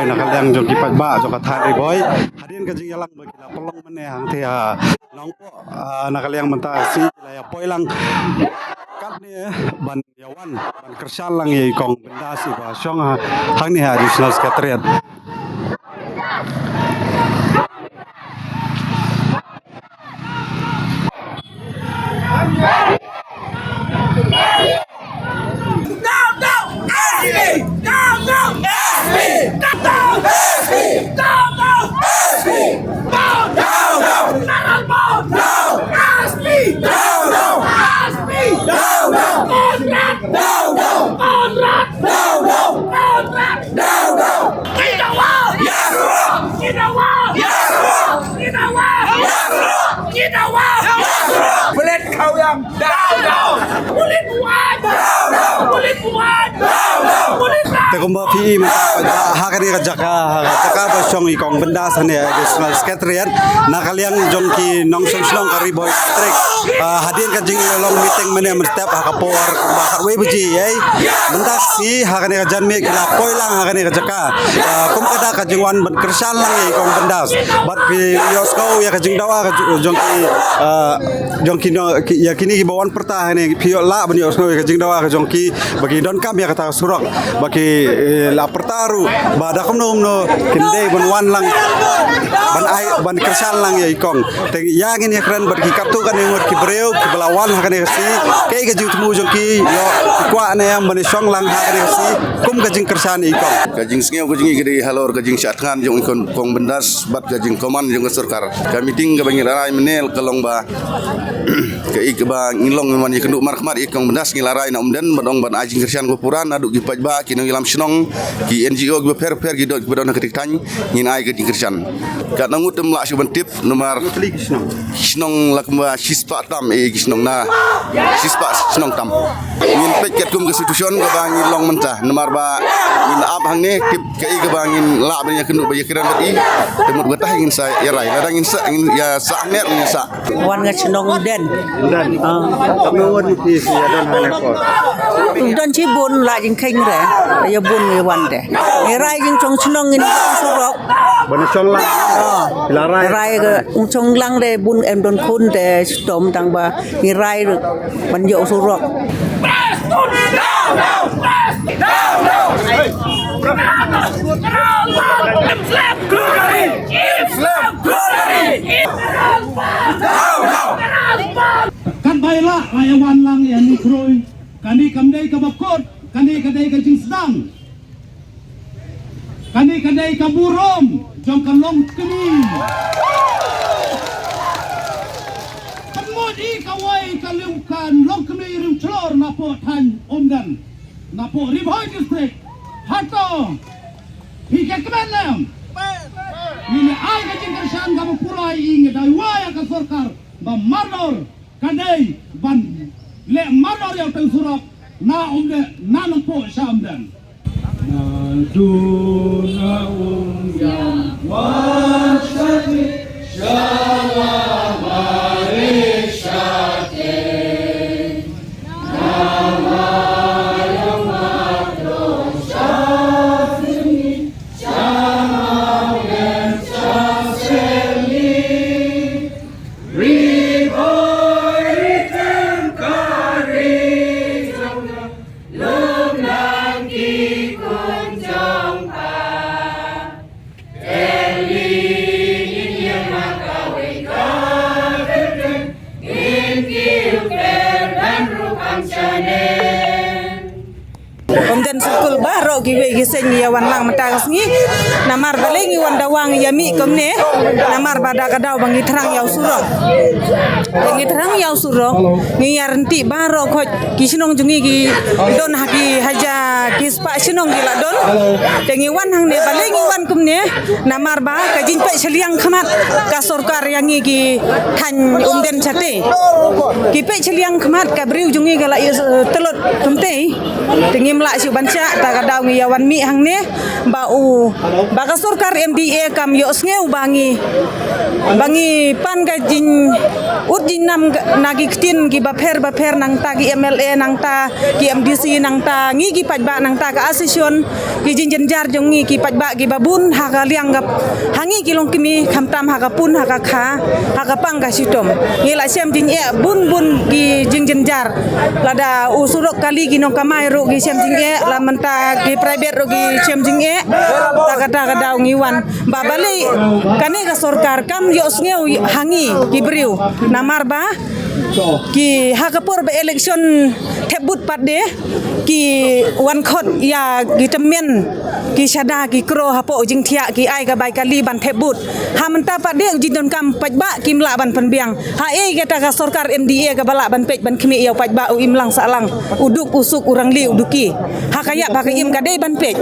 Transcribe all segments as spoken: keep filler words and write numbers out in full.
na ka liang jong ki paidbah jong ka thaiñ Ri Bhoi. Hadien ka jingïalang ba ki la pynlong mynne hangtei ha Nongpoh, ah, na ka liang mynta shi ki la ïa poi lang katne ban ïa wan ban kyrshan lang ïa i kong Bindas iba shong ha hangne ha Additional Secretariat. Te kumba phi i mynta, ha kane ka jaka, ha ka jaka ba shong i kong Bindas hangne, Additional Secretariat, na ka liang jong ki nongshong shnong ka Ri Bhoi District. Ah, hadien ka jinglong meeting mynne mynstep ha ka por kumba khatwei baje, eh. Mynta shi ha kane ka janmiet ki la poi lang ha kane ka jaka. Ah, kum ka da ka jingwan ban kyrshan lang ïa i kong Bindas. Bad phi ïohsngew ïa ka jingdawa ka ju-, jong ki, ah, jong ki no, ki, ïa kine kiba wan pyrta hangne phi ïoh lah ban ïohsngew ïa ka jingdawa ka jong ki ba ki donkam ïa kata ka surok. Ba ki, eh, la pyrta ruh ba da kumno kumno kin dei ban wan lang ban ai, ban kyrshan lang ïa i kong. Te ïa ngin ïa kren bad ki katto katne ngut ki briew kiba la wan ha kane ka sngi, kaei ka jingthmu jong ki, ïoh ki kwah ne em ban ïa shong lang ha kane ka sngi kum ka jingkyrshan ïa i kong. Ka jingsngew ka jong ngi ka dei halor ka jingshah thngan jong i kong, kong Bindas bad ka jingkoman jong ka sorkar. Ka meeting kaba ngi la rai mynne ka long ba kaei kaba ngi long ban ïakynduh markhmat ïa i kong Bindas ngi la rai na Umden ban ong ban ai jingkyrshan kaba pura naduh ki paidbah, ki nongïalam shnong, ki N G O kiba pher pher ki don, kiba don ha kata ka thaiñ, ngin ai ka jingkyrshan. Katno ngut ym lah shuh ban tip namar ki shnong la kumba shispah tam, eh, ki shnong na shispah shnong tam. Ngin peit katkum ka situation kaba ngi long mynta namar ba ngin ap hangne tip kaei kaba ngin lah ban ïakynduh ba ïakren bad i. Te mut kata hi ngin sa ïa rai, lada ngin sa, ngin ïa sah hangne ngin ïa sah. Wan nga shnong Umden. Umden. Ah. Katno ngut phi ïa don hangne por? Don shibun, la jingkheiñ re. Ïa bun ïa wan de. Ngi rai jingshong shnong ngin shong surok. Ban shong lang. Ah. La rai. Rai ka shong lang de bun em don khun de shitom tang ba ngi rai ban ïoh surok. Katba i la, la ïa wan lang ïa ni khroi. Kane kam dei kaba kut, kane ka dei ka jingsdang. Kane ka dei ka burom jong ka longkmie. Pynmut i kawei ka longkmie riewshlur napoh thaiñ Umden, napoh Ri Bhoi District. Hato phi kmen ne em? Ngin ai ka jingkyrshan kaba pura ïa i, ngi dawa ïa ka sorkar ba mardor ka dei ban leh mardor ïa uta u surok na Umden, na Nongpoh sha Umden. Na duna Umïam wa shati sha la mare shati. Umden Circle baroh kiwei ki seng ïa wan lang mynta ka sngi. Namar balei ngi wan dawa ngi ïa mih kumne? Namar ba da ka daw ba ngi thrang ïa u surok. Ngi thrang ïa u surok. Ngi ïa rynti baroh khoit ki shnong jong ngi ki don ha ki haja ki spah shnong ki la don. Te ngi wan hangne balei ngi wan kumne? Namar ba ka jingpeit shiliang khmat ka sorkar ïa ngi ki thaiñ Umden shate. Ki peit shiliang khmat ka briew jong ngi ka la ïa, eh, tlot kumte. Te ngim lah shuh ban Sha ta ka daw ngi ïa wan mih hangne ba u ba ka sorkar M D A kam ïohsngew ba ngi ba ngi pan ka jing ut jingnam na ki ktien ki bapher bapher nangta ki M L A nangta ki M D C nangta ngi ki paidbah nangta ka association ki jingjynjar jong ngi ki paidbah ki babun ha ka liang ka ha ngi ki longkmie khamtam ha ka pun ha ka kha ha ka pang ka shitom ngi la shem jingeh bun bun ki jingjynjar lada u surok kali ki nongkamai ruh ki shem jingeh la mynta ki private ruh ki shem jingeh ta ka ta ka daw ngi wan ba balei kane ka sorkar kam ïohsngew ha ngi ki briew namar ba ki ha ka por ba election thep vote pat de ki wan khot ïa ki tymmen ki shada ki kro hapoh jingthiah ki ai ka bai kali ban thep vote ha mynta pat de jingdonkam paidbah kim lah ban pynbiang ha ei kata ka sorkar M D A ka ba lah ban peit ban khmih ïa u paidbah u imlang sahlang u duk u suk u rangli u duki ha ka ïap ha ka im ka dei ban peit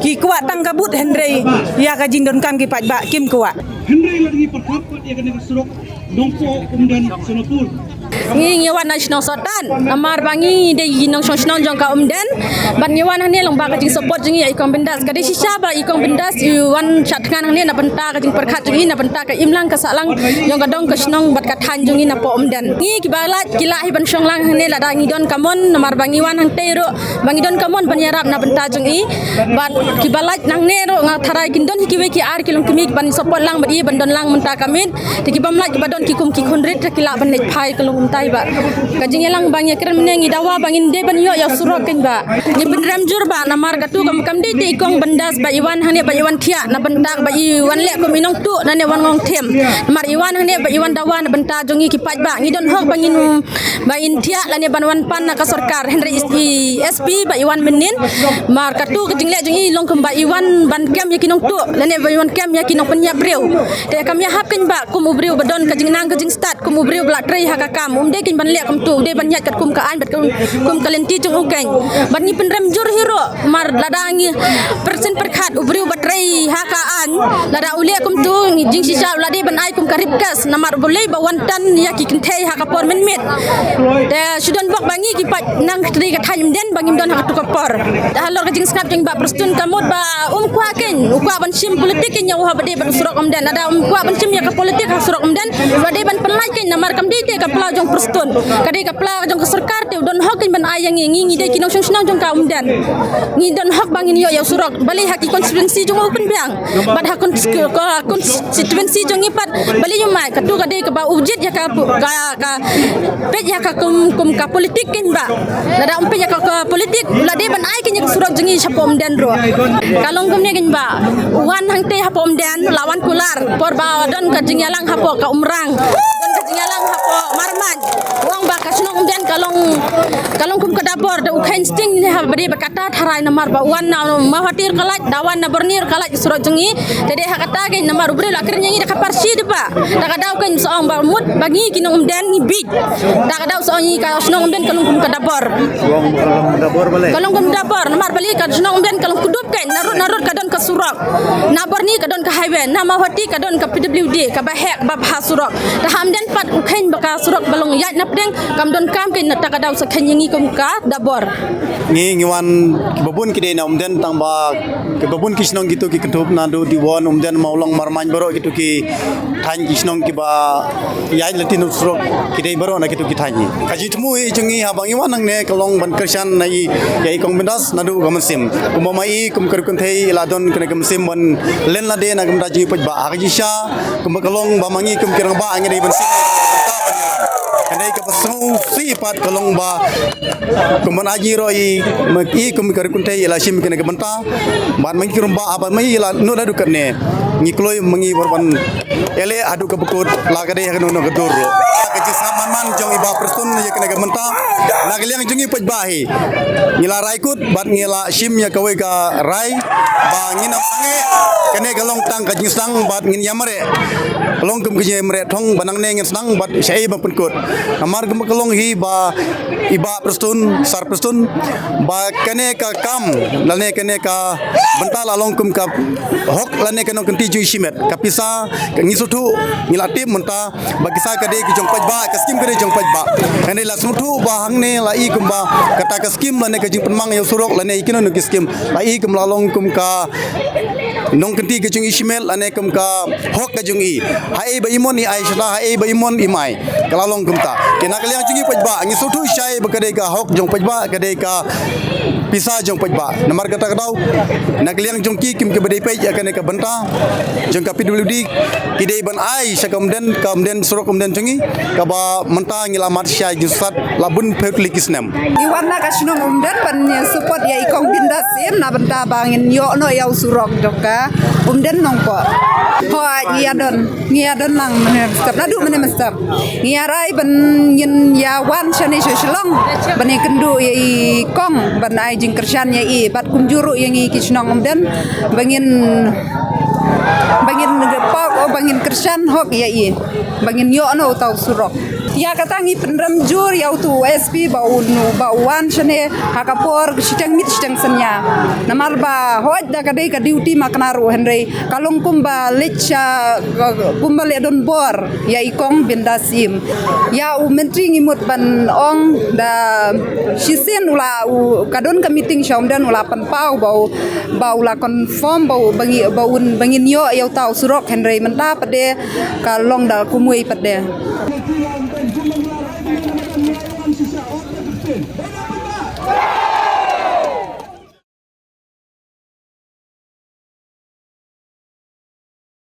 ki kwah tang ka vote hynrei ïa ka jingdonkam ki paidbah kim kwah. Hynrei la ngi pyrkhat pat ïa kane ka surok Nongpoh Umden Sonapur. Ngi ngi wan na shnong Sohtan namar ba ngi dei ngi nongshong shnong jong ka Umden. Bad ngi wan hangne long ba ka jingsupport jong ngi ïa i Kong Bindas ka dei shisha ba i Kong Bindas i wan sha thngan hangne na bynta ka jingpyrkhat jong ngi na bynta ka imlang ka sahlang jong ka dong ka shnong bad ka thaiñ jong ngi na poh Umden. Ngi ki ba lait ki lah hi ban shong lang hangne lada ngi don ka mon namar ba ngi wan hangtei ruh ba ngi don ka mon ban ïarap na bynta jong i. Bad ki ba lait nangne ruh nga tharai kin don hi kiwei ki ar ki longkmie ban support lang bad i ban don lang mynta ka miet. Te ki bym lait ki ba don ki kum ki khun rit te ki lah ban leit phai ka long kumtai ba ka jingïalang ba ngi kren mynne ngi dawa ba ngin dei ban ïoh ïa surok kein ba ngi pynrem jur ba namar katu kam kam dei te i Kong Bindas ba i wan hangne ba i wan thiah na bynta ba i wan leh kum i nongtuh na ne wan ngong them namar i wan hangne ba i wan dawa na bynta jong ngi ki paidbah ngi don hok ba ngin ba in thiah lane ban wan pan na ka sorkar hynrei i S P ba i wan mynnin. Mar katu ka jingleh jong i long kum ba i wan ban kem ïa ki nongtuh lane ba i wan kem ïa ki nongpynïap briew. Te kam ïahap kein ba kum u briew ba don ka jingnang ka jingstad kum u briew ba la trei ha ka kam um dei kein ban leh kumtu u dei ban ïaid katkum ka aiñ bad kum ka lynti jong u kein. Bad ngi pynrem jur hi ruh mar lada ngi pyrsen pyrkhat u briew ba trei ha ka aiñ lada u leh kumtu ngi jingshisha u la dei ban ai kum ka rip kas namar u ba lei ba wan tan ïa ki kynthei ha ka por mynmiet. Te shu don bok ba ngi ki paid nang kynthei ka thaiñ Umden ba ngim don ha katu ka por. Te halor ka jingsngap jong ba Prestone ka mut ba um kwah kein u kwah ban shim politik kein ïa u ha ba dei ban u surok Umden lada um kwah ban shim ïa ka politik ha surok Umden ba dei ban pynlait kein namar kam dei te ka pla jong Prestone ka dei ka pla jong ka sorkar te u don hok kein ban ai ïa ngi ngi ngi dei ki nongshong shnong jong ka Umden. Ngi don hok ba ngin ïoh ïa u surok balei ha ki constituency jong u pynbiang bad ha cons- ka constituency jong ngi pat balei ïa mai katu ka dei ka ba u jied ïa ka pu- ka ka peit ïa ka kum kum ka politik kein ba lada um peit ïa ka ka politik la dei ban ai kein ïa ka surok jong ngi shapoh Umden ruh. Ka long kumne kein ba wan hangtei hapoh Umden la wan kular por ba don ka jingïalang hapoh ka Umrang don ka jingïalang hapoh Marmain. Ong ba ka shnong Umden ka long ka long kum ka dabor da u kheiñ sting ne ha bri ba kata tharai namar ba wan na Mawhati ruh ka lait da wan na Borni ruh ka lait surok jong ngi. Te dei ha kata kein namar u briew la kren ïa ngi da ka parsi de ba da ka daw kein sa ong ba mut ba ngi ki nong Umden ngi bit da ka daw sa ong ngi ka shnong Umden ka long kum ka dabor. Ka long kum dabor namar ba li ka shnong Umden ka long kudup kein narud narud ka don ka surok. Na Borni ka don ka highway na Mawhati ka don ka P W D ka ba heh ba bha surok. Te ha Umden pat u kheiñ ba ka surok ba long ïaid na pdeng kam don kam kein na ta ka daw sa kheiñ ïa ngi kum ka dabor. Ngi ngi wan ki babun ki dei na Umden tang ba ki babun ki shnong kitu ki kynthup naduh Diwon Umden Mawlong Marmain baroh kitu ki thaiñ ki shnong ki ba ïaid lynti na surok ki dei baroh na kitu ki thaiñ. Ka jingthmu i jong ngi ha ba ngi wan nangne ka long ban kyrshan na i ïa i Kong Bindas naduh ka mynsiem kumba ma i kum ka rukom thei i la don kane ka mynsiem ban len lade na ka bynta jong i paidbah ha ka jingshisha. Kumba ka long ba ma ngi kum ki rangbah ngi dei ban sngewthuh. Ka dei ka ba sngewsih pat ka long ba kumba na ji ro i ma i kum ka rukom thei i la shim kane ka bynta. Bad ma ngi ki rangbah bad ma ngi la nu la dukat ne ngi kloi ma ngi bor ban ele haduh ka bakut la ka dei ha ka nu nu ka dur. Ka jingsa man man jong i Bah Prestone ïa kane ka bynta na ka liang jong i paidbah hi. Ngi la rai kut bad ngi la shim ïa kawei ka rai ba ngi nang sangeh kane Ka long tang ka jingsdang bad ngin ïa mareh. Ka long kum ka jingmareh thong ba nangne ngin sdang bad shaei ba pynkut. Namar kum ka long hi ba i Bah Prestone, Sir Prestone, ba kane ka kam lane kane ka bynta la long kum ka hok lane ka nongkynti jong i shimet. Ka pisa ka ngi sngewthuh, ngi la tip mynta ba ka pisa ka dei ka jong paidbah, ka skim ka dei jong paidbah. Hangne la sngewthuh ba hangne la i kumba kata ka skim lane ka jingpynmang ïa u surok lane i kino kino ki skim la i kum la long kum ka nongkynti ka jong i shimet lane kum ka hok ka jong i. Haei ba i mon i ai shata, haei ba i mon i mai. Ka la long kumta. Te na ka liang jong i paidbah ngi sngewthuh shai ba ka dei ka hok jong paidbah, ka dei ka pisa jong paidbah. Namar kata ka daw na ka liang jong ki kim ki ba dei peit ïa kane ka bynta jong ka P W D, ki dei ban ai sha ka Umden, ka Umden, surok Umden jong i, kaba mynta ngi la mad shai jingsat la bun phew tylli ki snem. I wan na ka shnong Umden ban ïa support ïa i Kong Bindas Syiem na bynta ba ngin ïoh noh ïa u surok jong ka Umden Nongpoh. Hooid, ïa don. Ngi ïa don lang mynne mynstep, naduh mynne mynstep. Ngi ïa rai ban ngin ïa wan shane sha Shillong ban ïa kynduh ïa i Kong ban ai jingkyrshan ïa i bad kumjuh ruh ïa ngi ki shnong Umden ba ngin, ba ngin paw, oh, ba ngin kyrshan hok ïa i ba ngin ïoh noh uta u surok. Ïa kata ngi pynrem jur ïa utu u S P ba un, ba u wan shane ha ka por shiteng miet shiteng synñia. Namar ba hooid da ka dei ka duty ma kane ruh hynrei ka long kumba leit sha, kumba leit don bor ïa i Kong Bindas Syiem. Ïa u Myntri ngi mut ban ong da shisien u la, u ka don ka meeting sha Umden u la pynpaw ba u, ba u la confirm ba u, ba ngi, ba un, ba ngin ïoh ïa uta u surok hynrei mynta pat de ka long da kumwei pat de.